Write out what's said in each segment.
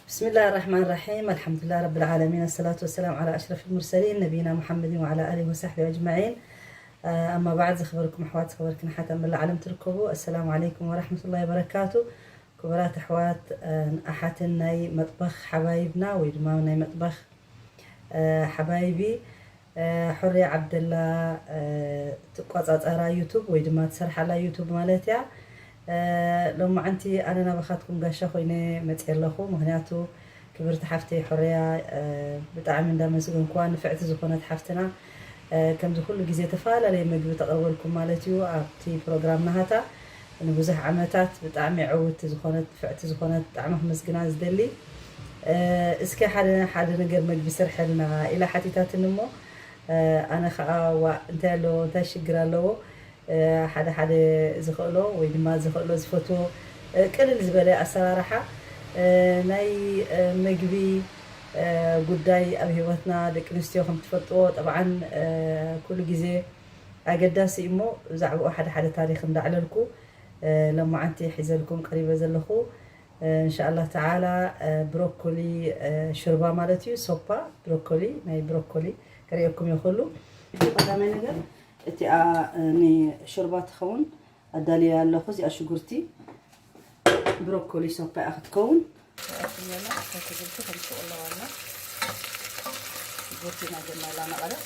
بسم الله الرحمن الرحيم. الحمد لله رب العالمين. الصلاة والسلام على أشرف المرسلين نبينا محمد وعلى آله وصحبه أجمعين. آه، أما بعد، ዝኸበርኩም ኣሕዋት፣ ዝኸበርክን ኣሓት ኣብ መላእ ዓለም ትርከቡ፣ السلام عليكم ورحمة الله وبركاته። ክቡራት ኣሕዋት፣ ኣሓትን ናይ መጥበኽ ሓባይብና ወይ ድማ ናይ መጥበኽ ሓባይቢ፣ ሕርያ ዓብደላ ትቋጻጸራ ዩቱብ ወይ ድማ ትሰርሓላ ዩቱብ ማለት እያ። ሎማዓንቲ ኣነ ናባኻትኩም ጋሻ ኮይነ መፅየ ኣለኹ። ምክንያቱ ክብርቲ ሓፍተይ ሕርያ ብጣዕሚ እንዳመስገንኩዋ፣ ንፍዕቲ ዝኾነት ሓፍትና ከምዚ ኩሉ ግዜ ተፈላለየ መግቢ ተቕርበልኩም ማለት እዩ ኣብቲ ፕሮግራም ናሃታ። ንብዙሕ ዓመታት ብጣዕሚ ዕውቲ ዝኾነት፣ ንፍዕቲ ዝኾነት ብጣዕሚ ክምስግና ዝደሊ። እስኪ ሓደ ሓደ ነገር መግቢ ስርሐልና ኢላ ሓቲታትኒ እሞ፣ ኣነ ከዓ ዋ እንታይ ኣለዎ፣ እንታይ ሽግር ኣለዎ፣ ሓደ ሓደ ዝኽእሎ ወይ ድማ ዝኽእሎ ዝፈትዎ ቅልል ዝበለ ኣሰራርሓ ናይ መግቢ ጉዳይ ኣብ ህይወትና ደቂ ኣንስትዮ ከም ትፈልጥዎ ጠብዓን ኩሉ ግዜ ኣገዳሲ እዩ እሞ፣ ብዛዕባኡ ሓደ ሓደ ታሪኽ እንዳዕለልኩ ሎማዓንቲ ሒዘልኩም ቀሪበ ዘለኹ እንሻኣላህ ተዓላ ብሮኮሊ ሽርባ ማለት እዩ። ሶፓ ብሮኮሊ፣ ናይ ብሮኮሊ ከርእየኩም እየ ኩሉ። እቲ ቀዳማይ ነገር እቲኣ ንሽርባ ትኸውን ኣዳልያ ኣለኹ። እዚኣ ሽጉርቲ ብሮኮሊ ሶፓ እያ ክትከውን። ሽጉርቲ ከምስቁለዋና ሽጉርቲ ናገናላ መቐረት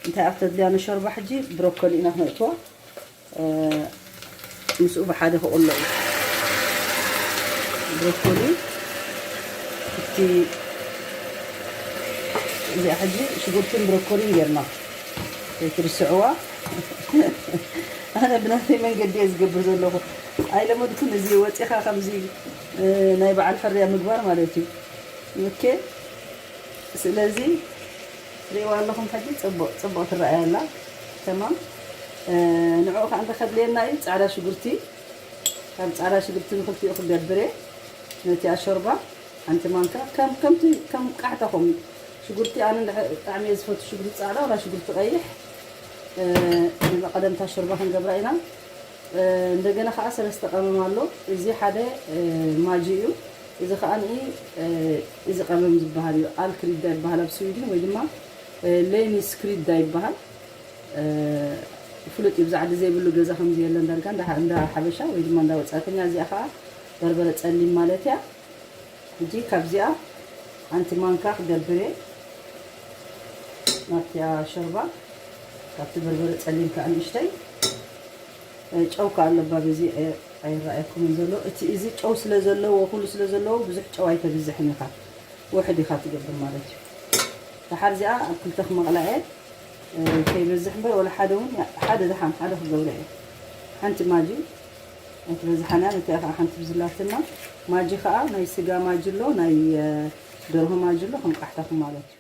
እንታይ ኣብተድልያ ንሾርባ ሕጂ ብሮኮሊ ኢና ክነእትዋ። ምስኡ ብሓደ ክቕሎ እዩ። ብሮኮሊ እቲ እዚኣ ሕጂ ሽጉርትን ብሮኮሊን ጌርና፣ ከይትርስዕዋ። ኣነ ብናተይ መንገዲ እየ ዝገብር ዘለኹ። ኣይለመድኩን እዚ ወፂኻ ከምዚ ናይ በዓል ሕርያ ምግባር ማለት እዩ። ኦኬ፣ ስለዚ ሪእዋ ኣለኹም ሕጂ ፅቡቅ ፅቡቅ ትረኣይ ኣላ። ተማም። ንዕኡ ከዓ እንታይ ከድልየና እዩ? ፃዕዳ ሽጉርቲ። ካብ ፃዕዳ ሽጉርቲ ንክልቲኡ ክገብር እየ። ነቲ ኣሾርባ ሓንቲ ማንካ ከም ከምቲ ከም ቃሕታኹም ሽጉርቲ ኣነ ብጣዕሚ እየ ዝፈቱ ሽጉርቲ ፃዕዳ ወላ ሽጉርቲ ቀይሕ። ንመቐደምታ ሾርባ ክንገብራ ኢና። እንደገና ከዓ ሰለስተ ቀመም ኣሎ። እዚ ሓደ ማጂ እዩ። እዚ ከዓ እዚ ቀመም ዝበሃል እዩ። ኣልክሪዳ ይበሃል ኣብ ስዊድን ወይ ድማ ሌኒስ ክሪዳ ይበሃል። ፍሉጥ እዩ። ብዛዕዲ ዘይብሉ ገዛ ከምዚ የለን ዳርጋ እንዳ ሓበሻ ወይ ድማ እንዳ ወፃእተኛ። እዚኣ ከዓ በርበረ ፀሊም ማለት እያ። ሕጂ ካብዚኣ ሓንቲ ማንካ ክገብር እየ ናብቲኣ ሸርባ። ካብቲ በርበረ ፀሊም ከዓ ንእሽተይ ጨው ከዓ ኣለባ በዚ ኣይረኣየኩምን ዘሎ። እቲ እዚ ጨው ስለ ዘለዎ ኩሉ ስለ ዘለዎ ብዙሕ ጨው ኣይተብዝሕን ኢኻ፣ ውሕድ ኢኻ ትገብር ማለት እዩ። ደሓር እዚኣ ኣብ ክልተ ክመቕላ እየ ከይበዝሕ እምበር፣ ወላ ሓደ እውን ሓደ ደሓን ሓደ ክገብረ እየ። ሓንቲ ማጂ ኣይትበዝሓን እያ፣ ነቲኣ ከዓ ሓንቲ ብዝላትና ማጂ ከዓ ናይ ስጋ ማጂ ኣሎ፣ ናይ ደርሆ ማጂ ኣሎ፣ ከም ቃሕታኹም ማለት እዩ።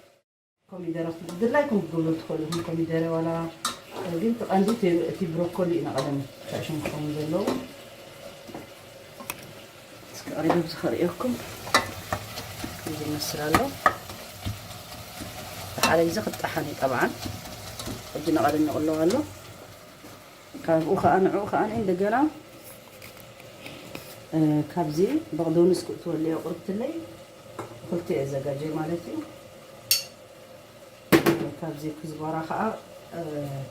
ኮሚደረ ድላይኩም ክትገብሩ ትኽእሉ ኢኹም። ኮሚደረ ዋላ ግን እቲ ቀንዲ እቲ ብሮኮሊ እዩ ንቐደም ተዕሽም ክኸውን ዘለዎ። እስኪ ቀሪበ ብዝኸርእየኩም እዚ ይመስል ኣሎ። ሓደ ግዜ ክጣሓን እዩ ጠብዓን። ሕጂ ንቐደም ይቕለዋ ኣሎ። ካብኡ ከዓ ንዕኡ ከዓ እንደገና ካብዚ በቕደውንስ ክእትወለዮ ቁርብትለይ ክልተ እየ ዘጋጀ ማለት እዩ። ካብዚ ክዝበራ ከዓ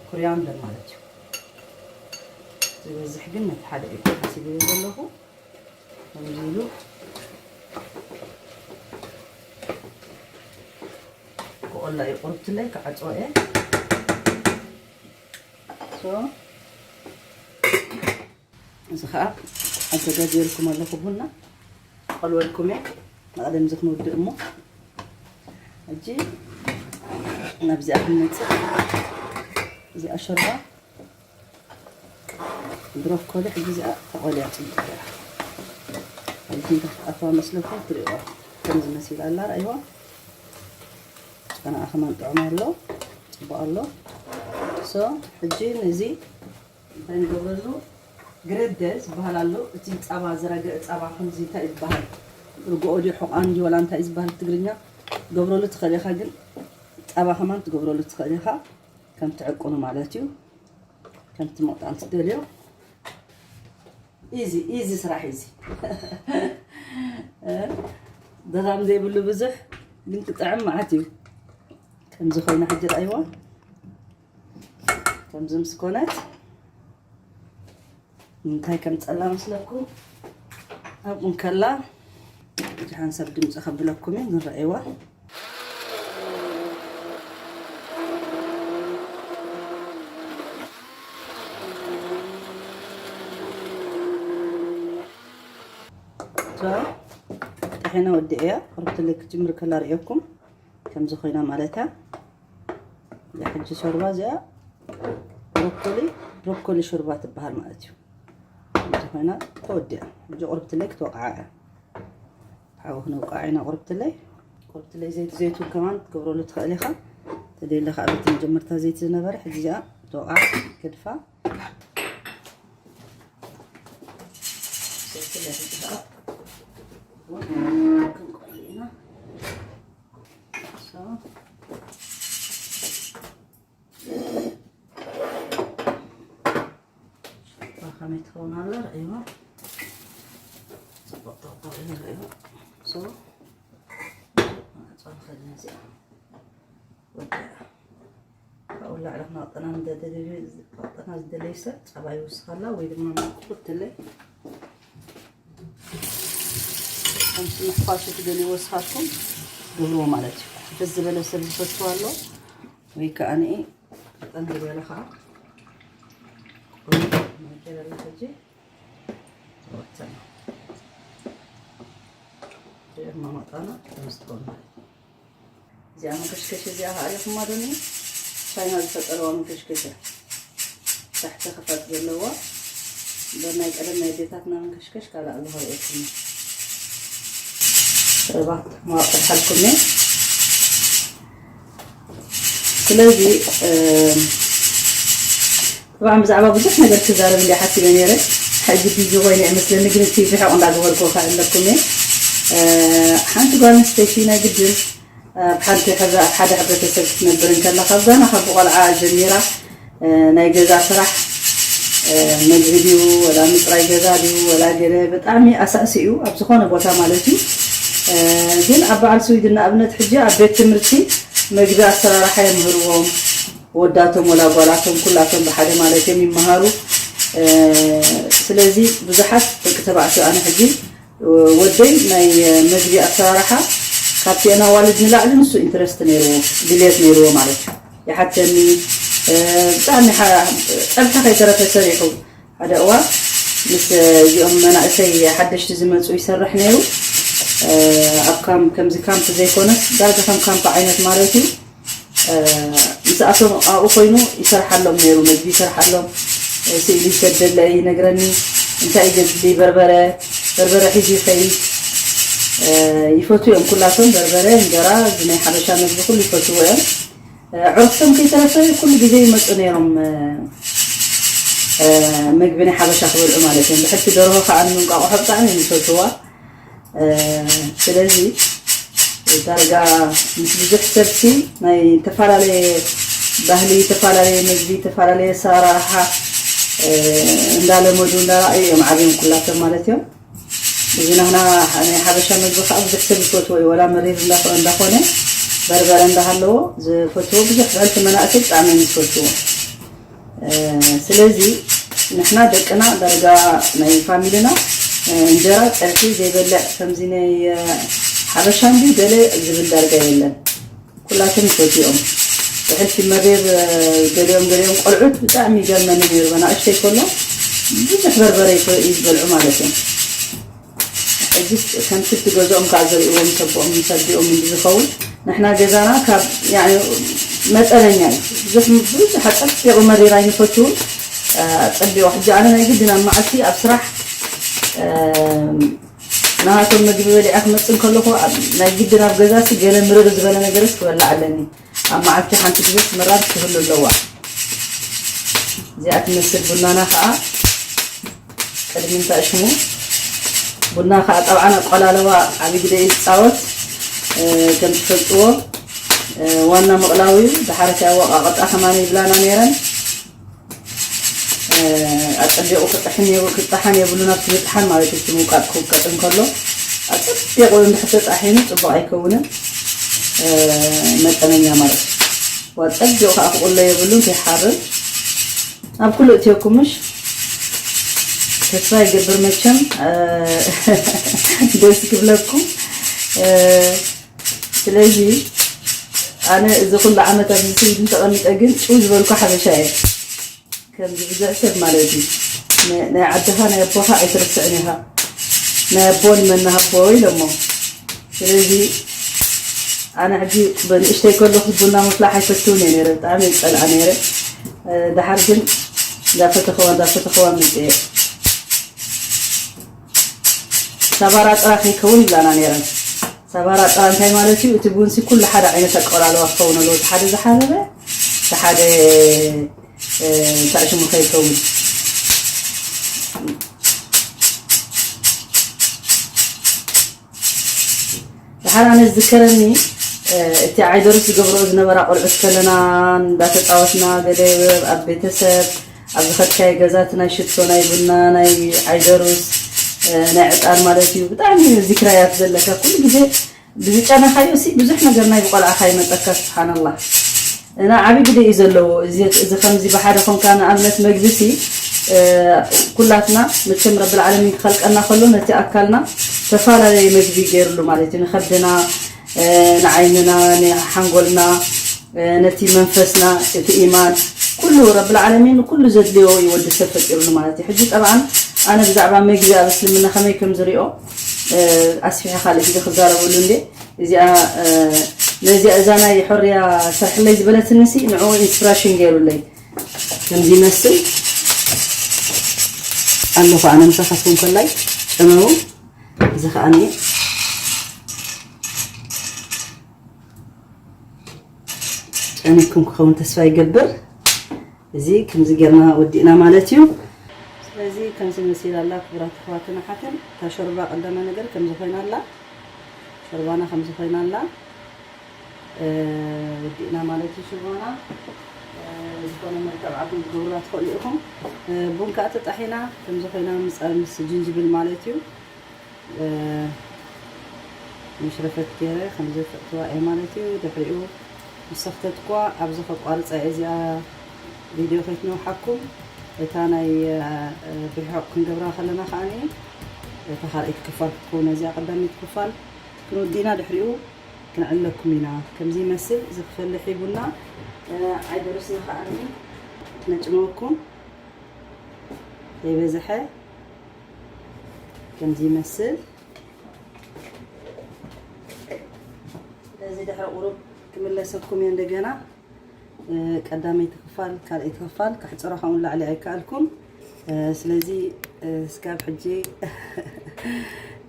ኩሪያንደር ማለት እዩ። ዝበዝሕ ግን ነቲ ሓደ እዩ ሓሲበዮ ዘለኹ። ከምዚ ኢሉ ክቆላ እዩ ቁርብትለይ ክዓፅኦ እየ። እዚ ከዓ ኣዘጋጀልኩም ኣለኹ ቡና። ቀልወልኩም እየ። ንቐደም እዚ ክንውድእ እሞ ሕጂ ናብዚኣ ክንመፅእ። እዚኣ ሸርባ ብሮኮሊ ሕጂ እዚኣ ተቆልያ ፅቡቅ እያ። ሕጂ እንታይ ክትኣትዋ መስለኩም ትሪእዋ ከምዚ መሲላ ኣላ ረኣይዋ። ጨናኣ ከማን ጥዑም ኣሎ፣ ፅቡቅ ኣሎ። ሶ ሕጂ ነዚ እንታይ ንገብረሉ? ግረደ ዝበሃል ኣሎ። እቲ ፃባ ዝረገ ፃባ ከምዚ እንታይ እዩ ዝበሃል? ርግኦ ድዩ ሕቋን ድዩ ወላ እንታይ እዩ ዝበሃል ብትግርኛ? ገብረሉ ትኽእል ኢኻ፣ ግን ፃባ ከማን ትገብረሉ ትኽእል ኢኻ፣ ከም ትዕቅኑ ማለት እዩ። ከምቲ መቕጣን ትደልዮ ኢዚ ኢዚ ስራሕ ኢዚ። ድኻም ዘይብሉ ብዙሕ ግን ክጥዕም መዓት እዩ። ከምዚ ኮይና ሕጂ ረኣይዋ። ከምዚ ምስ ኮነት እንታይ ከም ጸላ መስለኩም? ኣብኡ እንከላ፣ እቲ ሓንሳብ ድምፂ ከብለኩም እዩ፣ ንረኣይዋ። ጥሒነ ወዲእያ። ቁርብቲ ልክ ጅምር ከላ ርእየኩም ከምዚ ኮይና ማለት እያ። ሕጂ ሾርባ እዚኣ ብሮኮሊ፣ ብሮኮሊ ሾርባ ትበሃል ማለት እዩ። ከምዚ ኮይና ተወዲኣ። ሕጂ ቁርብቲ ልክ ትወቕዓ እያ። ሓዊ ክነውቃዕ ኢና ቁርብትለይ። ቁርብትለይ ዘይቲ ዘይቱን ከማን ክትገብረሉ ትኽእል ኢኻ። ተደለኻ ኣብ እቲ መጀመርታ ዘይቲ ዝነበረ፣ ሕጂ እዚኣ ተወቃዕ ገድፋ። ቁርብትለይ ሕጂ ከዓ ቡን ክንቆሊ ኢና። So፣ ከመይ ትኸውን ኣላ ርእይዋ። ጽቡቕ ተውጣው እዩ ርእይዋ። So፣ ማዕጾ ንኸድና እዚኣ ወዲኣ። ካብኡ ላዕሊ ክነቕጠና ንደደልዩ፣ ክቕጠና ዝደለዩ ሰብ ጸባ ይውስኸላ ወይ ድማ ቁርብትለይ ከምቲ ምሕኳሱ ትደልይዎ ስኻትኩም ግብርዎ ማለት እዩ። ደስ ዝበለ ሰብ ዝፈትዎ ኣሎ ወይ ከኣ ንኢ ቀጠን ዝበለ ከዓ ኮይኑ ነገር ኣሎ። ሕጂ ወጥተና ደርማ መጣና ተምስጥቆን ማለት እዩ። እዚኣ መንከሽከሽ እዚኣ ከኣሪኹማ ዶ? ቻይና ዝፈጠረዋ መንከሽከሽ እያ። ታሕቲ ክፈት ዘለዋ። እምበር ናይ ቀደም ናይ ኣዴታትና መንከሽከሽ ካልእ ኣሎ፣ ከርእየኩም። ርባት ማወቅ ሓልኩም እየ። ስለዚ፣ እ፣ ጠብዓን ብዛዕባ ብዙሕ ነገር ክዛረብ እንዲያ ሓሲበ ነይረ። ሕጂ ቢዚ ኮይነ እየ መስለኒ፣ ግን እቲ ብሕቕ እንዳገበርኩ ከእለኩም እየ። እ፣ ሓንቲ ጓል ኣንስተይቲ ናይ ግድን ኣብ ሓንቲ ሕብረ-፣ ኣብ ሓደ ሕብረተሰብ ክትነብር እንከላ፣ ካብ ጋና ካብ ቆልዓ ጀሚራ፣ እ፣ ናይ ገዛ ስራሕ፣ እ፣ መግቢ ድዩ፣ ወላ ምጽራይ ገዛ ድዩ፣ ወላ ገለ ብጣዕሚ ኣሳእሲ እዩ፣ ኣብ ዝኾነ ቦታ ማለት እዩ። እ፣ ግን ኣብ በዓል ስዊድን ንኣብነት ሕጂ ኣብ ቤት ትምህርቲ መግቢ ኣሰራርሓ የምህርዎም፣ ወዳቶም ወላ ጓላቶም ኩላቶም ብሓደ ማለት እዮም ይመሃሩ። እ፣ ስለዚ ብዙሓት ደቂ ተባዕትዮ ኣነ ሕጂ ወደይ ናይ መግቢ ኣሰራርሓ ካብቲ ኣዋልድ ንላዕሊ ንሱ ኢንትረስት ነይርዎ፣ ድልየት ነይርዎ ማለት እዩ። ይሓተኒ፣ እ፣ ብጣዕሚ ሓ-፣ ጸብሒ ከይተረፈ ሰሪሑ። ሓደ እዋን ምስ እዚኦም መናእሰይ ሓደሽቲ ዝመጹ ይሰርሕ ነይሩ። እ፣ ኣብ ካምፕ፣ ከምዚ ካምፕ ዘይኮነስ ዳርጋ ከም ካምፕ ዓይነት ማለት እዩ። እ፣ ምስኣቶም ኣብኡ ኮይኑ ይሰርሓሎም ነይሩ፣ መግቢ ይሰርሓሎም፣ እ፣ ስእሊ ይሰደለይ፣ ይነግረኒ፣ እንታይ እዩ ዘድሊ፣ በርበረ፣ በርበረ ሒዙ ይኸይድ። እ፣ ይፈትዉ እዮም ኩላቶም፣ በርበረ፣ እንጀራ፣ እዚ ናይ ሓበሻ መግቢ ኩሉ ይፈትዎ እዮም። እ፣ ዕርክቶም ከይተረፈ ኩሉ ግዜ ይመፁ ነይሮም፣ እ፣ እ፣ መግቢ ናይ ሓበሻ ክበልዑ ማለት እዮም። ብሕልፊ ደርሆ ከዓ እንቋቑሖ ብጣዕሚ እዮም ዝፈትዋ። እ፣ ስለዚ ዳርጋ ምስ ብዙሕ ሰብሲ ናይ ዝተፈላለየ ባህሊ፣ ዝተፈላለየ መግቢ፣ ዝተፈላለየ ኣሰራርሓ፣ እ፣ እንዳለመዱ እንዳረኣዩ እዮም ዓብዮም ኩላቶም ማለት እዮም። እዚ ናህና ናይ ሓበሻ መግቢ ከዓ ብዙሕ ሰብ ይፈትዎ እዩ። ወላ መሪር እንዳኾ-፣ እንዳኾነ በርበረ እንዳሃለዎ ዝፈትዎ ብዙሕ ብሕልፊ መናእሰይ ብጣዕሚ እዮም ዝፈትዎ። እ፣ ስለዚ ንሕና ደቅና ዳርጋ ናይ ፋሚልና፣ እ፣ እንጀራ ጸብሒ ዘይበልዕ ከምዚ ናይ፣ እ፣ ሓበሻ እንዲ ገለ ዝብል ዳርጋ የለን። ኩላቶም ይፈትዎም። ብሕልፊ መሪር፣ እ፣ ገሊኦም ገሊኦም ቆልዑት ብጣዕሚ ይገርመኒ ነይሩ። ኣናእሽተይ ከሎ ብዙሕ በርበረ ይፈ-፣ ይበልዑ ማለት እዮም። ሕጂስ ከምቲ እቲ ገዝኦም ከዓ ዘርእዎም ሰቦኦም ምስ ኣዲኦም እንዲ ዝኸውን፣ ንሕና ገዛና ካብ፣ ያኒ፣ መጠነኛ እዩ። ብዙሕ፣ ብዙሕ ኣጸቢቑ መሪር ኣይንፈትውን። እ፣ ኣጸቢቑ። ሕጂ ኣነ ናይ ግድን ኣብ መዓልቲ ኣብ ስራሕ፣ እ፣ ናሃቶም መግቢ በሊዐ ክመጽእ እንከለኹ፣ ኣብ፣ ናይ ግድን ኣብ ገዛሲ ገለ ምርር ዝበለ ነገርስ ክበልዕ ኣለኒ። ኣብ መዓልቲ ሓንቲ ግዜስ ምራር ክህሉ ኣለዋ። እዚኣ ትመስል ቡናና ከዓ ቅድሚ እንታይ ሽሙ ቡና ከዓ ጠብዓን ኣቆላለዋ ዓብዪ ግደ እዩ ዝፃወት። እ፣ ከም ትፈልጥዎ፣ እ፣ ዋና ምቕላው እዩ። ድሓር እቲ ኣወቃቕጣ ከማን ይብላና ነይረን። እ፣ ኣጸቢቑ ክጥሕን የብ- ክጠሓን የብሉን። ኣብቲ ምጥሓን ማለት እዩ፣ እቲ ምውቃጥ ክውቀጥ እንከሎ ኣጸቢቑ እንድሕር ተጣሒኑ ጽቡቕ ኣይከውንን። መጠነኛ ማለት እዩ። ኣጸቢቑ ከዓ ክቕሎ የብሉን፣ ከይሓርር ኣብ ኩሉ እትዮኩም ምሽ ተስፋ ይገብር መቸም ደስ ክብለኩም። ስለዚ ኣነ እዚ ኩሉ ዓመት ኣብዚ ስዊድን ተቐሚጠ ግን ጭው ዝበልኩ ሓበሻ እየ። ከምዚ ብዙሕ ሰብ ማለት እዩ። ናይ ዓድኻ ናይ ኣቦኻ ኣይትርስዕን ኢኻ። ናይ ኣቦ ንመን ሃቦ ኢሎሞ። ስለዚ ኣነ ሕጂ ብንእሽተይ ከለኹ ቡና ምፍላሕ ኣይፈትውን እየ ነይረ፣ ብጣዕሚ ይፀልኣ ነይረ። ድሓር ግን እንዳፈተኸዋ እንዳፈተኸዋ መፅአ። ሰባራ ጥራ ከይከውን ይብላና ነይረን። ሰባራ ጥራ እንታይ ማለት እዩ? እቲ ቡንሲ ኩሉ ሓደ ዓይነት ኣቀላልዋ ክኸውን ኣለዎ። እቲ ሓደ ዝሓረረ፣ እቲ ሓደ ታሽሙ ከይከውን። ድሓር ኣነ ዝዝከረኒ እቲ ዓይደሩስ ዝገብረኦ ዝነበራ ቆልዑት ከለና እንዳተፃወትና ገለ ኣብ ቤተሰብ ኣብ ዝኸድካዮ ገዛ እቲ ናይ ሽቶ ናይ ቡና ናይ ዓይደሩስ ናይ ዕጣን ማለት እዩ። ብጣዕሚ እዩ ዚክራያት ዘለካ ኩሉ ግዜ ብዝጨነኻዮ ሲ ብዙሕ ነገር ናይ ብቆልዓኻ ይመፀካ። ስብሓንላህ እና ዓብዪ ግደ እዩ ዘለዎ። እዚ ከምዚ ብሓደ ኮንካ ንኣብነት መግቢሲ ኩላትና መቸም ረብል ዓለሚን ክኸልቀና ከሎ ነቲ ኣካልና ተፈላለየ መግቢ ገይርሉ ማለት እዩ። ንኸብድና፣ ንዓይንና፣ ንሓንጎልና፣ ነቲ መንፈስና፣ እቲ ኢማን ኩሉ ረብል ዓለሚን ኩሉ ዘድልዮ እዩ ወዲ ሰብ ፈጢሩሉ ማለት እዩ። ሕጂ ጠብዓን ኣነ ብዛዕባ መግቢ ኣብ እስልምና ከመይ ከም ዝሪኦ ኣስፊሐ ካልእ ግዜ ክዛረበሉ እንዴ እዚኣ ነዚኣ እዛ ናይ ሕርያ ስርሕለይ ዝበለትንሲ ንዕኡ ኢንስፕራሽን ገይሩለይ ከምዚ ይመስል ኣለኹ ኣነ ምሳኻትኩም ከላይ ጨመሙ እዚ ከዓኒ ጨኒኩም ክኸውን ተስፋ ይገብር። እዚ ከምዚ ጌርና ወዲእና ማለት እዩ። ስለዚ ከምዚ መሲላ ኣላ ክቡራት ኣሕዋትን ኣሓትን እታ ሾርባ ቀዳማይ ነገር ከምዚ ኮይና ኣላ። ሾርባና ከምዚ ኮይና ኣላ። ወዲእና ማለት እዩ ሽርባና። ዝኾነ መልክዕ ብዓኹም ክትገብሩላ ትኽእሉ ኢኹም። ቡን ከዓ ተጣሒና ከምዚ ኮይና ምስ ምስ ጅንጅብል ማለት እዩ። መሽረፈት ገይረ ከምዚ ክእትዋ እየ ማለት እዩ። ድሕሪኡ ምስ ሰኽተትኳ ኣብዚ ከቋርፃ እየ እዚኣ ቪድዮ ከይትነውሓኩም። እታ ናይ ርሕቕ ክንገብራ ከለና ከዓኒ እታ ካልኣይቲ ክፋል ክትከውን እዚኣ ቀዳመይቲ ክፋል ክንወዲና ድሕሪኡ ክንዕለኩም ኢና። ከምዚ ይመስል እዚ ክፈልሕ ቡና ዓይደሩስና ከዓኒ ነጭመወኩም ዘይበዝሐ ከምዚ ይመስል። ስለዚ ድሕሪ ቁሩብ ክምለሰኩም እየ እንደገና። ቀዳመይቲ ክፋል ካልኣይቲ ክፋል ካሕፅሮ ከምኡ ላዕሊ ኣይከኣልኩን። ስለዚ እስካብ ሕጂ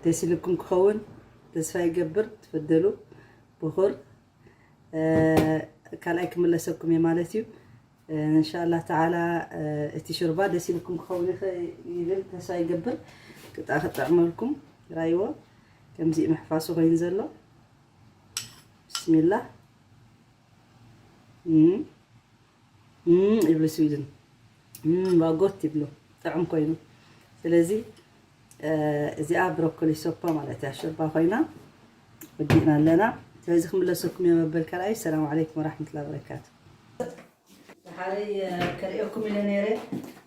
ደስ ኢልኩም ክኸውን ተስፋ ይገብር። ትፈደሉ ብኹር ካልኣይ ክምለሰኩም እየ ማለት እዩ። እንሻላ ተዓላ እቲ ሽርባ ደስ ኢልኩም ክኸውን ይብል ተስፋ ይገብር። ቅጣ ክጥዕመልኩም ራይዎ ከምዚ ምሕፋሱ ኮይኑ ዘሎ ብስሚላ ይብሉ ስዊድን ዋጎት ይብሉ ጥዑም ኮይኑ። ስለዚ እዚኣ ብሮኮሊ ሶፓ ማለት እያ ሽርባ ኮይና ወዲእና ኣለና። ስለዚ ክምለሰኩም እየ መበል ካልኣይ። ሰላም ዓለይኩም ወራሕመቱላ በረካቱ። ድሓረይ ከርእየኩም ኢለ ነይረ።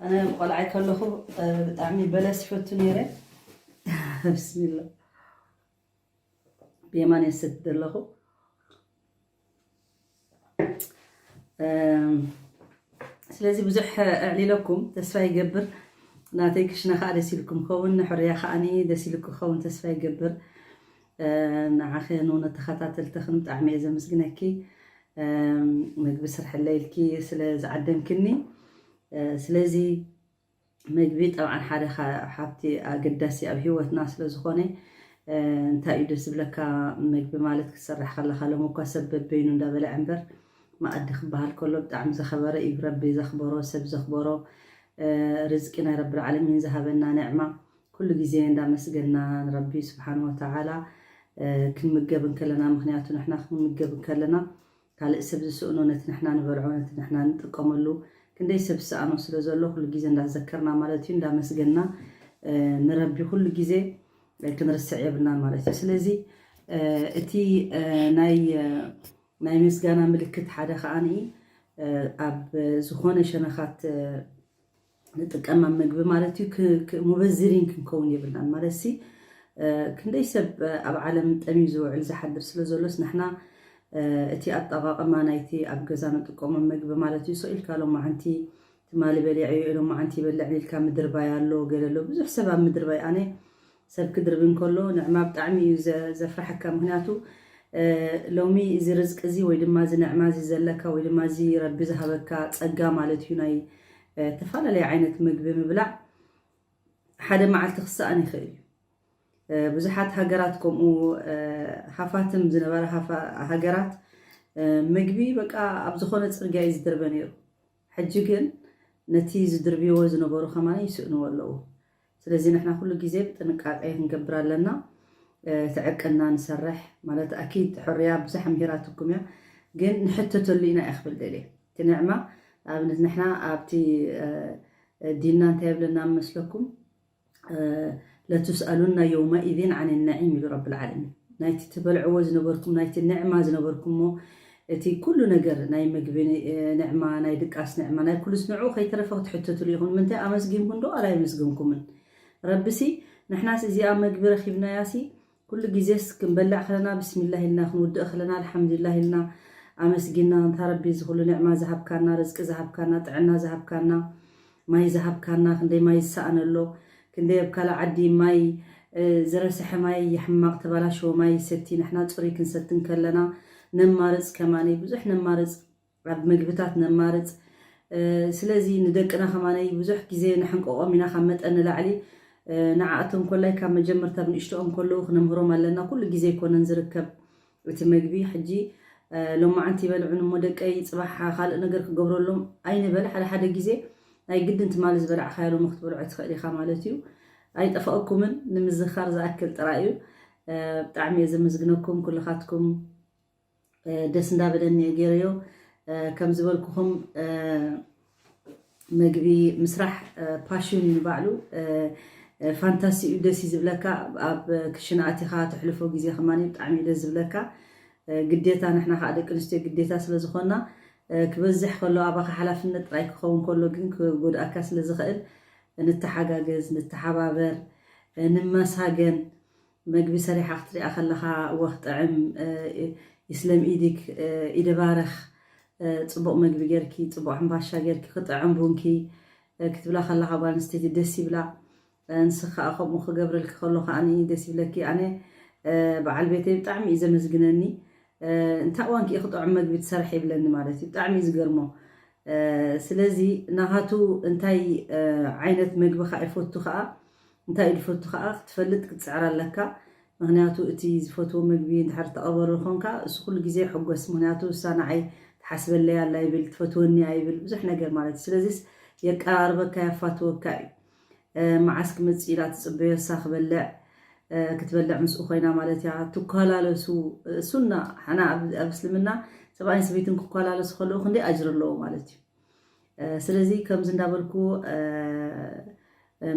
ኣነ ቆልዓይ ከለኹ ብጣዕሚ በለስ ይፈቱ ነይረ። ብስሚላ ብየማን የሰድ ዘለኹ። ስለዚ ብዙሕ ኣዕሊለኩም ተስፋ ይገብር። ናተይ ክሽነ ከዓ ደስ ኢልኩም ክኸውን፣ ንሕርያ ከዓኒ ደስ ኢልኩ ክኸውን ተስፋ ይገብር። ንዓኽን ንተኸታተልትኽን ብጣዕሚ እየ ዘመስግነኪ። ምግቢ ስርሕለይ ኢልኪ ስለ ዝዓደምክኒ። ስለዚ መግቢ ጠብዓን ሓደ ሓብቲ ኣገዳሲ ኣብ ሂወትና ስለዝኾነ እንታይ እዩ ደስ ዝብለካ? መግቢ ማለት ክትሰርሕ ከለኻ ሎም እኳ ሰብ በበይኑ እንዳበልዐ እምበር መኣዲ ክበሃል ከሎ ብጣዕሚ ዘኸበረ እዩ። ረቢ ዘኽበሮ ሰብ ዘኽበሮ ርዝቂ ናይ ረቢ ዓለሚን ዝሃበና ንዕማ ኩሉ ግዜ እንዳመስገና ንረቢ ስብሓን ወተዓላ ክንምገብ እንከለና ምክንያቱ ንሕና ክንምገብ እንከለና ካልእ ሰብ ዝስእኖ ነቲ ንሕና ንበልዖ ነቲ ንሕና ንጥቀመሉ ክንደይ ሰብ ዝሰኣኖ ስለ ዘሎ ኩሉ ግዜ እንዳዘከርና ማለት እዩ፣ እንዳመስገንና ንረቢ ኩሉ ግዜ ክንርስዕ የብልናን ማለት እዩ። ስለዚ እቲ ናይ ናይ ምስጋና ምልክት ሓደ ከዓኒ ኣብ ዝኾነ ሸነኻት ንጥቀም ኣብ ምግቢ ማለት እዩ። ሙበዝሪን ክንከውን የብልናን ማለት ሲ ክንደይ ሰብ ኣብ ዓለም ጠምዩ ዝውዕል ዝሓድር ስለ ዘሎስ ንሕና እቲ ኣጠቓቕማ ናይቲ ኣብ ገዛ ንጥቀሞ ምግቢ ማለት እዩ። ሰው ኢልካ ሎማዓንቲ ትማሊ በሊዐ ኢሎም መዓንቲ ይበልዕ ኢልካ ምድርባይ ኣሎ ገለ ኣሎ ብዙሕ ሰብ ኣብ ምድርባይ ኣነ ሰብ ክድርቢ እንከሎ ንዕማ ብጣዕሚ እዩ ዘፍርሐካ። ምክንያቱ ሎሚ እዚ ርዝቂ እዚ ወይ ድማ እዚ ንዕማ እዚ ዘለካ ወይ ድማ እዚ ረቢ ዝሃበካ ጸጋ ማለት እዩ ናይ ዝተፈላለየ ዓይነት ምግቢ ምብላዕ ሓደ መዓልቲ ክሰኣን ይኽእል እዩ። ብዙሓት ሃገራት ከምኡ ሃፋትም ዝነበረ ሃገራት ምግቢ በቃ ኣብ ዝኾነ ፅርግያ እዩ ዝድርበ ነይሩ። ሕጂ ግን ነቲ ዝድርብዎ ዝነበሩ ከማን ይስእንዎ ኣለዉ። ስለዚ ንሕና ኩሉ ግዜ ብጥንቃቄ ክንገብር ኣለና። ትዕቅና ንሰርሕ ማለት ኣኪድ ሕርያ ብዙሕ ምሂራትኩም እያ፣ ግን ንሕተተሉ ኢና እየ ክብል ደልየ። እቲ ንዕማ ኣብነት ንሕና ኣብቲ ዲንና እንታይ የብለና መስለኩም? ለቱስኣሉና የውመኢዚን ዓን ነዒም ኢሉ ረብል ዓለሚን። ናይቲ ትበልዕዎ ዝነበርኩም ናይቲ ንዕማ ዝነበርኩሞ እቲ ኩሉ ነገር ናይ ምግቢ ንዕማ ናይ ድቃስ ንዕማ ናይ ኩሉስ ንዑ ከይተረፈ ክትሕተትሉ ኢኹም። ምንታይ ኣመስጊንኩም ዶ ኣላ የመስግንኩምን? ረብሲ ንሕናስ እዚኣ ምግቢ ረኺብናያሲ ኩሉ ግዜስ ክንበልዕ ከለና ብስሚላህ ኢልና ክንውድእ ከለና ኣልሓምዱሊላህ ኢልና ኣመስጊና እንታ ረቢ እዚ ኩሉ ንዕማ ዝሃብካና ርዝቂ ዝሃብካና ጥዕና ዝሃብካና ማይ ዝሃብካና ክንደይ ማይ ዝሰኣነሎ ክንደይ ኣብ ካልእ ዓዲ ማይ ዝረስሐ ማይ ይሕማቕ ተባላሽዎ ማይ ይሰቲ ንሕና ፅሩይ ክንሰቲ እንከለና ነማርፅ ከማኒ ብዙሕ ነማርፅ ኣብ ምግብታት ነማርፅ ስለዚ ንደቅና ከማነይ ብዙሕ ግዜ ንሕንቀቆም ኢና ካብ መጠን ንላዕሊ ንዓኣቶም ኮላይ ካብ መጀመርታ ብንእሽቶኦም ከለዉ ክነምህሮም ኣለና ኩሉ ግዜ ኣይኮነን ዝርከብ እቲ መግቢ ሕጂ ሎማዓንቲ ይበልዑን እሞ ደቀይ ፅባሕ ካልእ ነገር ክገብረሎም ኣይንበል ሓደ ሓደ ግዜ ናይ ግድን ትማሊ ዝበላዕካዮ ሎሚ ክትበልዖ ትኽእል ኢኻ ማለት እዩ ኣይጠፈኣኩምን ንምዝኻር ዝኣክል ጥራይ እዩ ብጣዕሚ እየ ዘመስግነኩም ኩልኻትኩም ደስ እንዳበለኒ ገይረዮ ከም ዝበልኩኹም መግቢ ምስራሕ ፓሽን እዩ ንባዕሉ ፋንታሲ እዩ ደስ እዩ ዝብለካ ኣብ ክሽነ ኣቲኻ ትሕልፎ ግዜ ከማን ብጣዕሚ እዩ ደስ ዝብለካ ግዴታ ንሕና ከዓ ደቂ ኣንስትዮ ግዴታ ስለ ዝኾና ክበዝሕ ከሎ ኣባኻ ሓላፍነት ጥራይ ክኸውን ከሎ ግን ክጎድኣካ ስለ ዝኽእል ንተሓጋገዝ ንተሓባበር ንመሳገን መግቢ ሰሪሓ ክትሪኣ ከለኻ ወኽ ጥዕም ይስለም ኢድክ ኢደባረኽ ፅቡቕ መግቢ ጌርኪ ፅቡቕ ሕምባሻ ጌርኪ ክጥዕም ቡንኪ ክትብላ ከለኻ ጓል ኣንስተይቲ ደስ ይብላ ንስኻ ከምኡ ክገብረልኪ ከሎ ከዓኒ ደስ ይብለኪ ኣነ በዓል ቤተይ ብጣዕሚ እዩ ዘመስግነኒ እንታይ እዋን ክጥዑም መግቢ ትሰርሕ ይብለኒ ማለት እዩ ብጣዕሚ እዩ ዝገርሞ ስለዚ ናሃቱ እንታይ ዓይነት መግቢ ከዓ ይፈቱ ከዓ እንታይ እዩ ዝፈቱ ከዓ ክትፈልጥ ክትፅዕር ኣለካ ምክንያቱ እቲ ዝፈትዎ ምግቢ እንድሕር ተቐበሩ ኮንካ እሱ ኩሉ ግዜ ሕጎስ ምክንያቱ እሳ ንዓይ ትሓስበለይ ኣላ ይብል ትፈትወኒ ኣይብል ብዙሕ ነገር ማለት እዩ ስለዚስ የቀራርበካ የፋትወካ እዩ መዓስ ክመፅእ ኢላ ትፅበዮ እሳ ክበልዕ ክትበልዕ ምስኡ ኮይና ማለት እያ ትኳላለሱ ሱና ሓና ኣብ እስልምና ሰብኣይን ሰበይትን ክኳላለሱ ከለዉ ክንደይ ኣጅር ኣለዎ ማለት እዩ ስለዚ ከምዚ እንዳበልኩ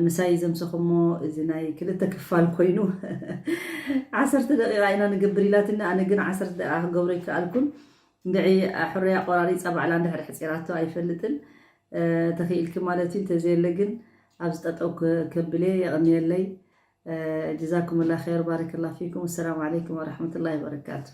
ምሳይ ዘምሰኹሞ እዚ ናይ ክልተ ክፋል ኮይኑ ዓሰርተ ደቂቃ ኢና ንገብር ኢላትኒ ኣነ ግን ዓሰርተ ደቂቃ ክገብሮ ይከኣልኩን እንድዒ ሕሩያ ቆራሪፃ ባዕላ እንድሕር ሕፂራቶ ኣይፈልጥን ተኽኢልኪ ማለት እዩ እንተዘየለ ግን ኣብዚ ጠጠው ከብለ የቐንየለይ ጀዛኩም ላ ር ባረክ ላ ፊኩም ሰላም ዓለይኩም ወረሕመቱላ ወበረካቱ